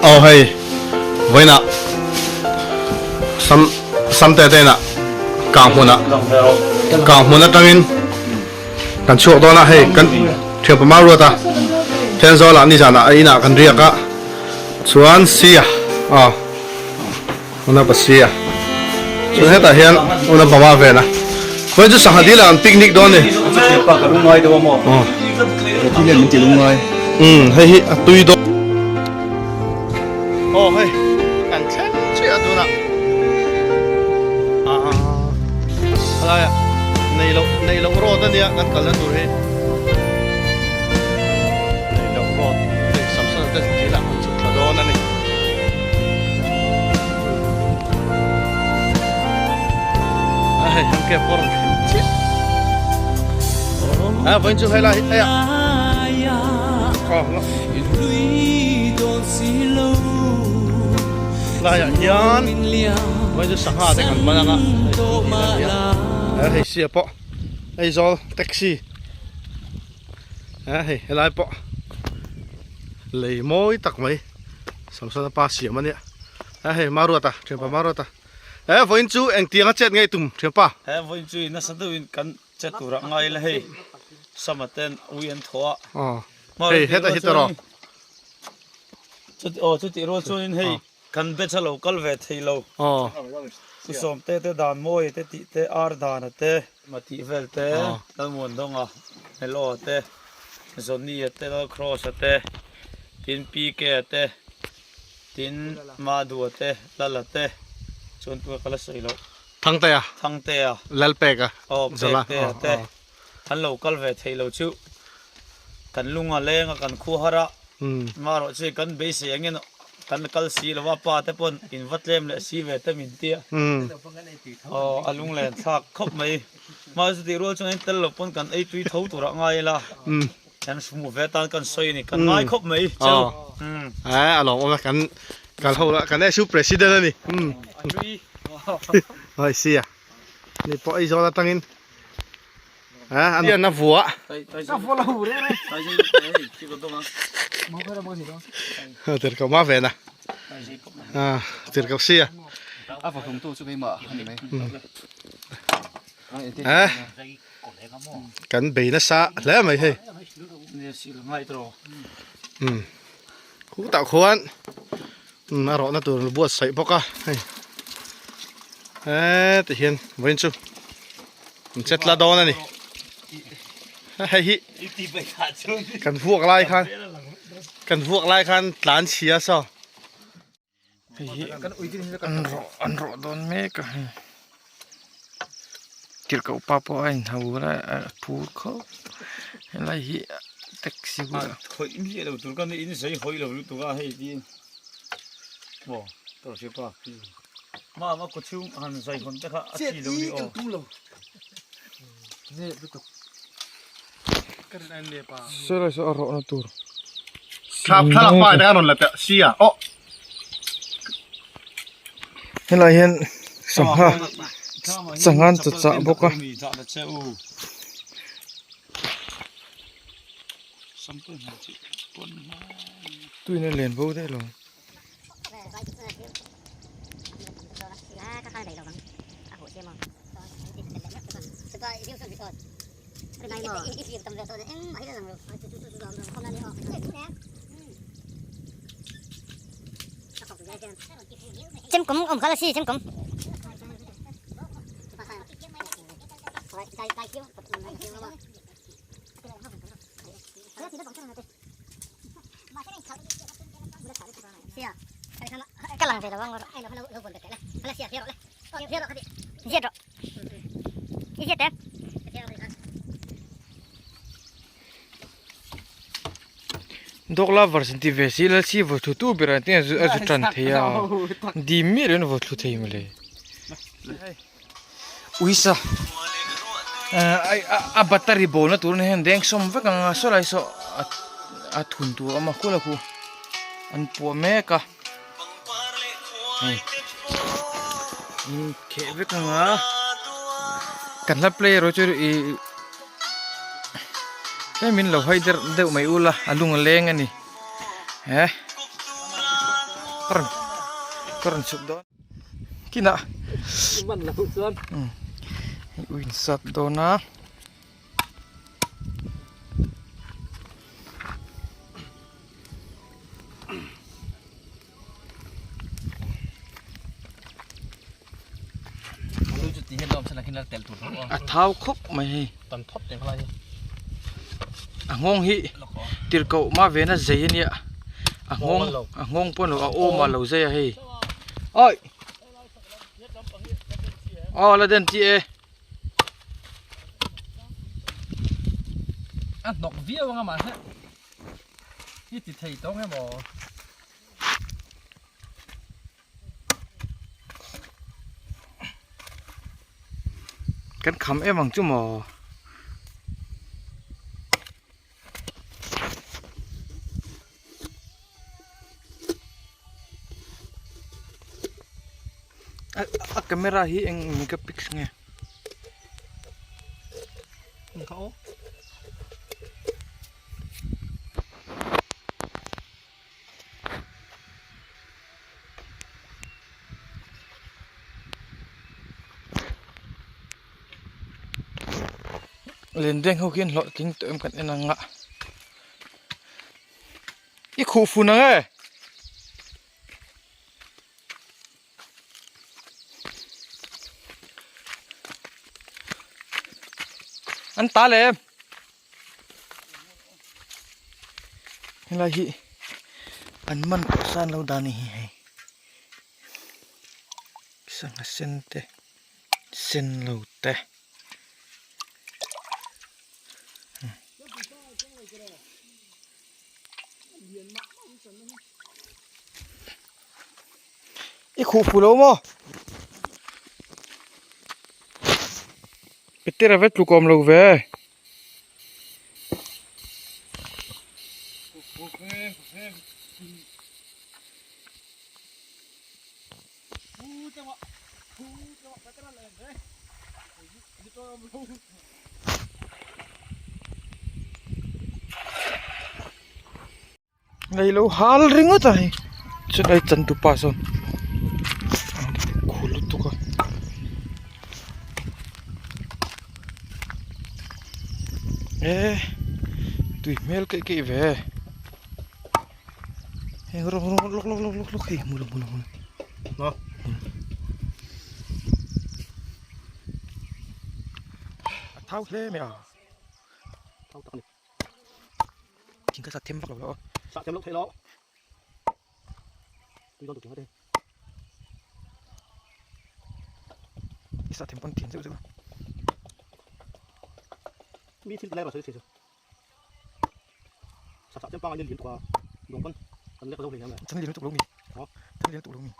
Aw hei vawiinah sam samte te inah kang hmunah kang hmun atangin kan chhuak dawn a hei kan thianpa mau ruat a Thenzawl ah nizanah a inah kan riak a chuan sia aw unapa sia chuan hetah hian unapa ma ven a vawiin chu sangha dil ah an picnic dawn a ni. Umm hei hi a tui dawn. Aw hei kan thleng chiah a tunah ah helai ah nei loh nei loh road a nia kan kalna tur hi nei loh road hei Samson te zin ah an chhuk thla dawn a ni. A hei kan cab pawh a rawn thleng chiah a vawiin chu helai hi hei ah aw Laiah hian vawiin chu sangha te kan man ang a hei sia pawh Aizawl taxi hei helai pawh lei mawi tak mai Samsona pa siam a nia hei Maruata thianpa Maruata he vawiin chu engtianga chet ngei tum thianpa. He vawiin chu nasa deuhin kan Che tur ah ngai la hei sama ten ui an thaw a. Aw hei heta hi tawrh aw. Chuti aw chuti rual chuanin hei kan batch a lo kal ve thei lo. Aw. Pu Sawmte te dan mawi te tih te ar dan a te. Ma tih vel te Lalmuandawnga Melo a te Johnny a te Lalcross a te tin PK a te tin Madhu a te Lala te chuan tunah ka la sawi loh. Thangtea. Thangtea. Lalpeka. Aw Pektea te an lo kal ve thei lo chu kan lung a leng a kan khu har a marawh chu kan beisei angin kan kal si lo a pa te pawn in va tlem leh si ve te min tia aw a lung len thlak khawp mai mahse chutih rual chuan in tel lo pawn kan ei tui tho tur ah ngai ila kan hmu ve tan kan sawi a ni kan ngai khawp mai cheu. A lawm awm a kan kal ho la kan SU president a ni. Hoi sia ni pawh Aizawl atangin a an a vua tir ko ma ve na tir ko sia kan bei nasa hle mai hei khutah khuan a rawhna tur buatsaih bawk a hei heti hian vawiin chu an chet la dawn a ni hei hi kan vuak lai khan kan vuak lai khan tlan chhia saw hei hi an rawh an rawh dawn mek a hei tirhkoh pa pawh a inhau lai a phur khawp helai hi taxi bulah khawih miah lo tur ka ni in zei hawi lo lutuk a hei ti maw tawrhsi pa mah ma kaw chhung han zai hawn te kha a chi lo ni aw Sir saw a rawhna tur Thla thlalak pa te khan rawn la teh sia aw. Helai hian sangha sangha an cha chah bawk a. Tuina len bo daih lo. Chemkum awm kha la si chemkum. Dawk la var sin ti ve si lal si vaw thlu tu ber ang tin a zu tan thei a dim miah loin a vaw thlu thei mawle uisa a battery bawlna tur a ni hian deng sawm vek ang a saw lai saw a thun tur a awm a khul a khu an puah mek a. Hei in kheh vek ang a kan hla play erawh chu ih tlem in lo hawi deuh deuh mai ula a lung a leng a ni he. Ka rawn ka rawn chhuk dawn. Kinah ui in sat dawn a. A thau khawp mai hei a nghawng hi tirhkoh ma vena zei a nia a nghawng a nghawng pawh a ni lo a awm a lo zei a hei awi aw la den chi e. A hnawk viau anga mahse i ti thei tawng emaw. Kan kham em ang chu maw. A camera hi eng megapix nge? Lendeng ho khian hlawhtling tawh em kan en ang a i khuh fun ang e. An ta lem. Helai hi an man pawh san lo dan a ni hi hei sangha sen te sen lo te. I khuh fu lo maw? Petera ve tluk awm lo ve. Lei lo hal ringawt a hei chulai chantupa sawn khu lutuk a. E tui hmel keih keih ve heng rawng rawng lawk lawk lawk lawk hei hmu lo hmu lo hmu lo a thau hle mai a thau tak a ni thing kha sat them vak lo aw sah them loh theih loh tui dawn tur thing a te i sah them pawn thin zeuh zeuh a mi thil ti lai erawh sawi thei chu sah sah them pangngai lian tuk a lawng pawn kan lek zo hlei hle mai chan lian lutuk lo mi chan lian lutuk lo mi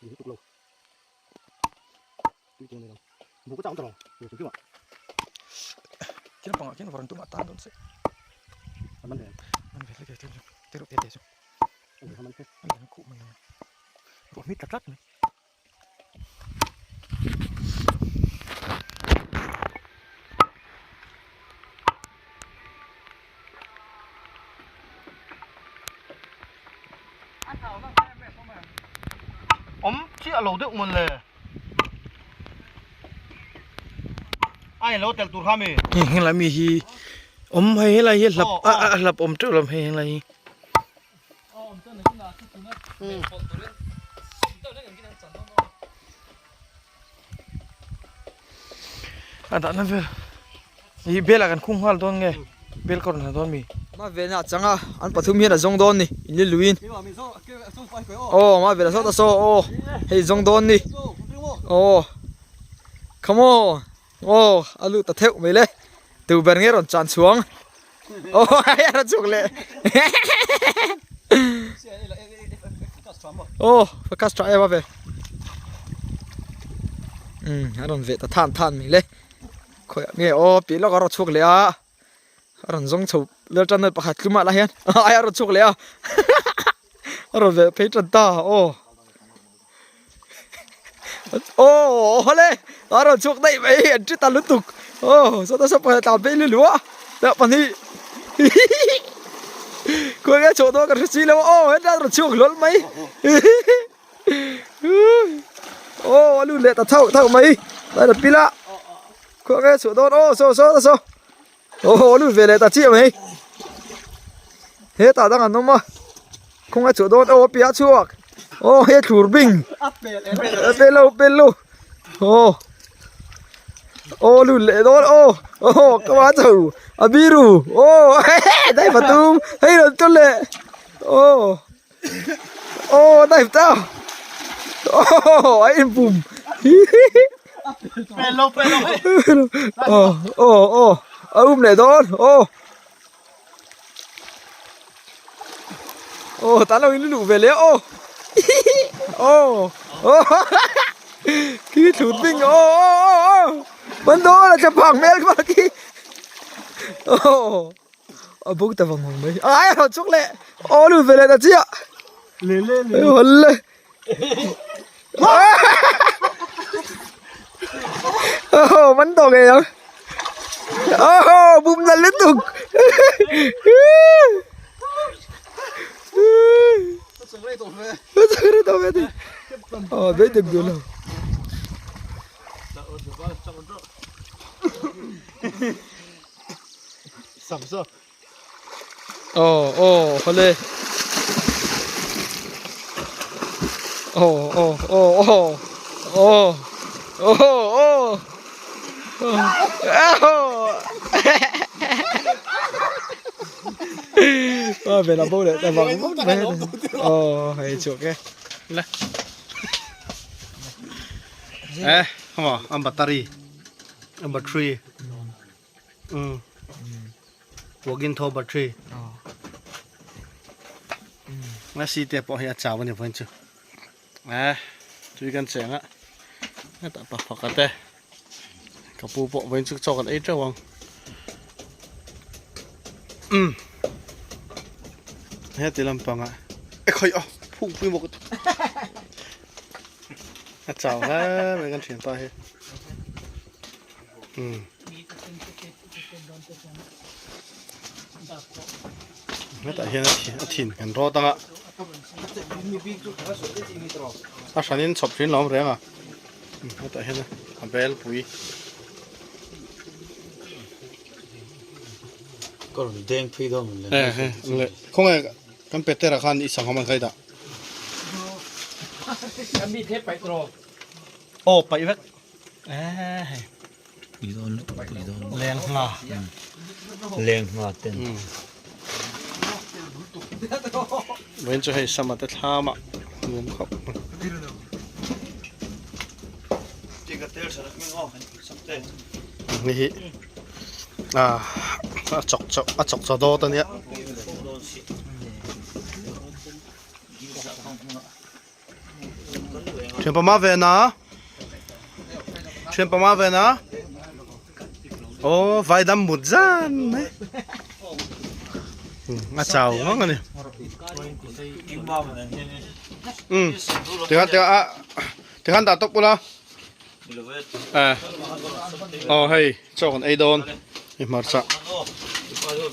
lian lutuk lo tui tur a nei lo buk a chak awm ta lo tur chu Thil pangah khian varan tumah tan dawn se a man ve man ve hle thil chu te reuh te te chu a man ve a lian khuh man ruah hmit tlat tlat mai. Awm chiah lo deuh mawn le. Ai lo tel tur kha mi. Hei helai mi hi awm hei helai hi hlap a a hlap awm teuh lo hei helai hi. A dahna vel ih bel ah kan khung nghal dawn nge bel ka rawn ha dawn mi. Ma velna a chang a an pathum hian a zawng dawn ni in li luiin aw ma vela sawt a saw aw hei zawng dawn ni aw come on aw a lut ta theuh mai le tu ber nge rawn chan chhuang aw a rawn chhuk leh aw focus tha em a ve um a rawn veh ta than than mai le khawiah nge aw piah lawk a rawn chhuak leh a a rawn zawng chho lel tan a pakhat tlumah lah hian ai a rawn chhuak leh a a rawn veh phei tan ta aw aw hawle a rawn chhuak daih mai an ṭi ta lutuk aw sawta saw pakhat a tlan phei lu lu a tah pahnih hihihi. Khawi nge chhuah dawn ka hre si lo a aw hetlai a rawn chhuak hlawl mai aw a lut leh ta thauh thauh mai tlai la pil a khawi nge chhuah dawn aw saw saw saw aw a lut ve leh ta chiah mai hetah dang an awm a khawnge chhuah dawn aw a piah a chhuak aw he thlur bing a pel lo pel lo aw aw lut leh dawn aw aw ka va chho a biru aw dai pathum hei rawn tlawh leh aw aw dai ta aw a inpum aw aw aw a um leh dawn aw Ồ, tán lòng lụ về lẽ ô. Ô. Ô. Khi thủ binh ô ô ô. Vẫn đó là chụp hàng mẹ các bạn khi. Ô. Ở bốc ta vòng vòng mấy. Ai nó chúc lẹ. Ô lụ về lẹ ta chi ạ. Lẹ lẹ lẹ. Lẹ. Ô, vẫn to ghê không? Ô, bùm ra liên tục. Ờ, biết được rồi đâu. Ờ, ờ, thôi Ờ, ờ, ờ, ờ, ờ, ờ, ờ. Ờ, về là vô để ta vào cũng mất Ờ, hay chuột cái. Le. Eh, come on, ang battery. Ang battery. Ừ. Walk-in tho battery. Nga si te pawh hi a chau a ni vawiin chu. Eh, tui kan cheng a. Hetah pa pakhat e. Ka pu pawh vawiin chu chaw kan ei teuh ang. Umm. Heti lampangah e khawi a phuk pui bawk a chau hle mai kan thianpa hi. Umm. Hetah hian a thin kan rawt ang a. A hranin chhawp thin lo awm reng a. Hetah hian a bel pui. Ka rawn deng phei dawn mawn le. Eh eh le khawnge kan Petera khan i sangha man khai dah. Aw paih vek. Eh hei. Leng nga. Leng nga ten. Vawiin chu hei sama te thlam ah nuam khawp mai. Hei hi ah a chawk chawk a chawk chaw dawt a nia. Thian pama ve na Thian pama ve na Aw vai dam mut zan mai A chau ngang a ni Um tikhan tikhan a tikhan dah tawp ula Eh aw hei chaw kan ei dawn hei hmarcha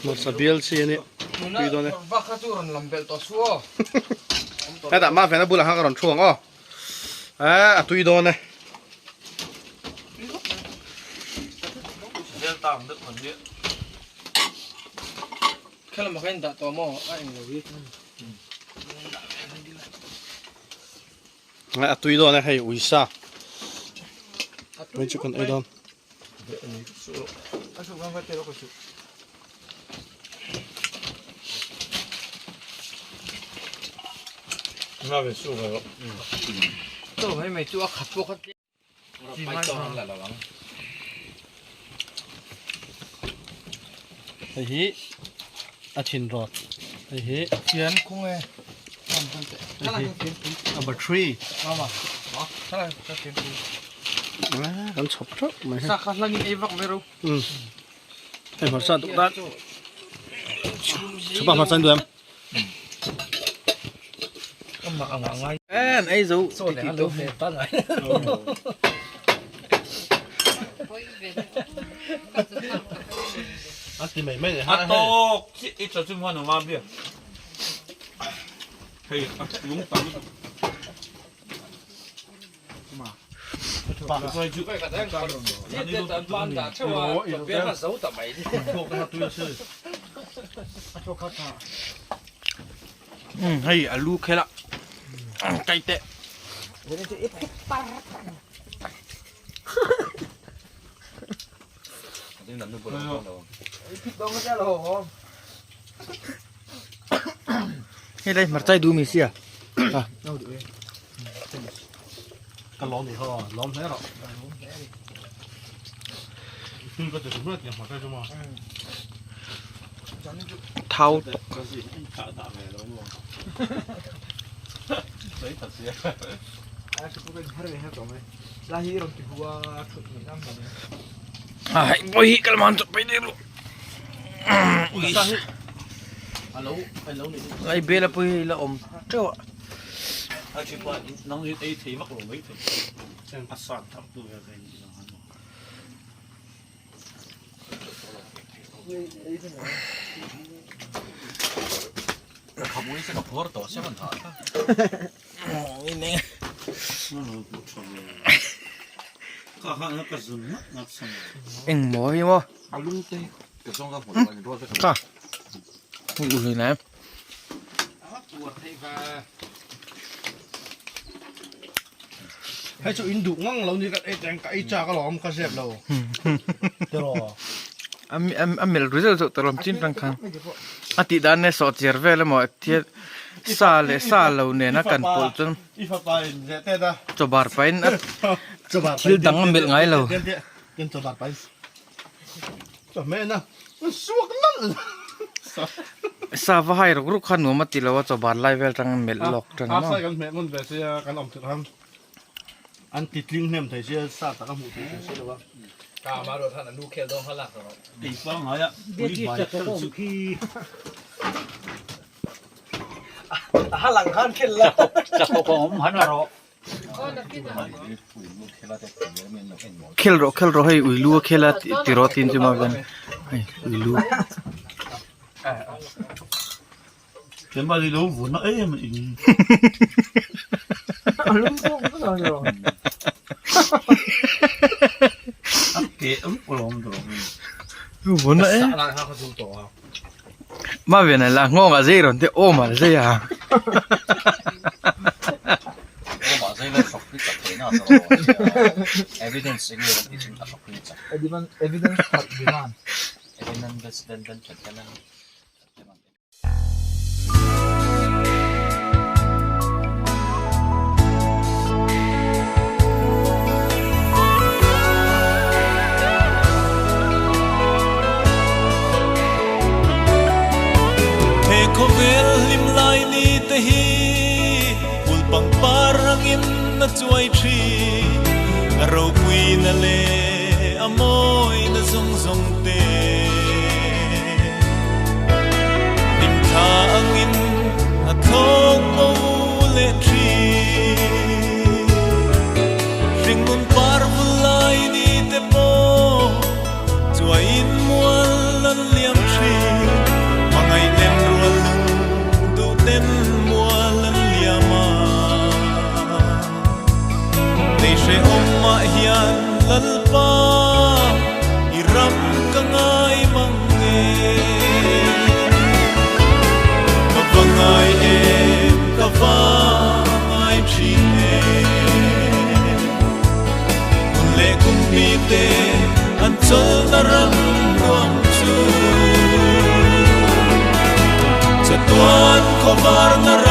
hmarcha bial chi a nia tui dawn e hetah mah vena bulah khan ka rawn thu ang aw eh a tui dawn e A tui dawn e hei uisa mai chu kan ei dawn. Hei hi a thin rawt hei hi Thian khung e hei hi a battery kan chhawp theuh mai hei Sa kha hlangin ei vak ve ro. Um hei hmarcha duh dan chhupa hmarcha an duh em. En ei zo ti ti to. A ti mai mai A tawk chiah i chaw chu hman awm a bia. Hei a lung tam lutuk. Hei a lu khel a kai teh. Hei lai hmarchai duh mi sia. Ka lawm ni ho, lawm hle rawh. Tui ka ti hmuat ni hmarchai chu maw. Thau tuk. Ai pawh hi kalman chawp mai deuh lai bela pawh hi la awm teuh a. Eng maw hi maw ka u hlui nai Hei chu in duh ngang lo ni ka ei teng ka ei chak alawm ka zep lo tiraw. A melh ru zeuh zeuh tawh chin tang khan a tih dan nen sawh chiar vel emaw thil sa leh sa lo nena kan pawlh chuan I fapa in zeh tet a chaw bar pahin a thil dang a melh ngai lo. Tin chaw bar pahin chaw hmeh na suak nalh. Sa va hai ruk ruk kha nuam a ti lo a chaw bar lai vel tang melh lawk tan a sa kan hmeh ngun ve sia kan awm thei khan an ti tling hnem thei sia sa tak a hmuh theih thei si lo a ka ma ro than a nu khel dawng kha lak ro ei pa ngai a pui mai chu a halang khan khel la chakawk awm han la ro Khel rawh khel rawh hei ui lu a khel a ti rawh tin chu ma ven hei ui lu. Vun na em. Ma ven la nghawng a zei rawn te awm a zei a. He khawvel hlim lai ni te hi hmul pangpar angin a chuai thin a ropui na leh a mawi na zawng zawng te hlimthla angin a thlawk bo leh thin hringnun par vul lai ni te pawh chuaiin mual an liam thin hmangaih nem rual lung duh ten mual an liam a nei hrehawm ah hian Lalpa i ram ka ngai mang nge ka va ngai em ka va ngai thin em hun leh kum mi te an chawlhna ram nuam chu chatuan khawvarna ram.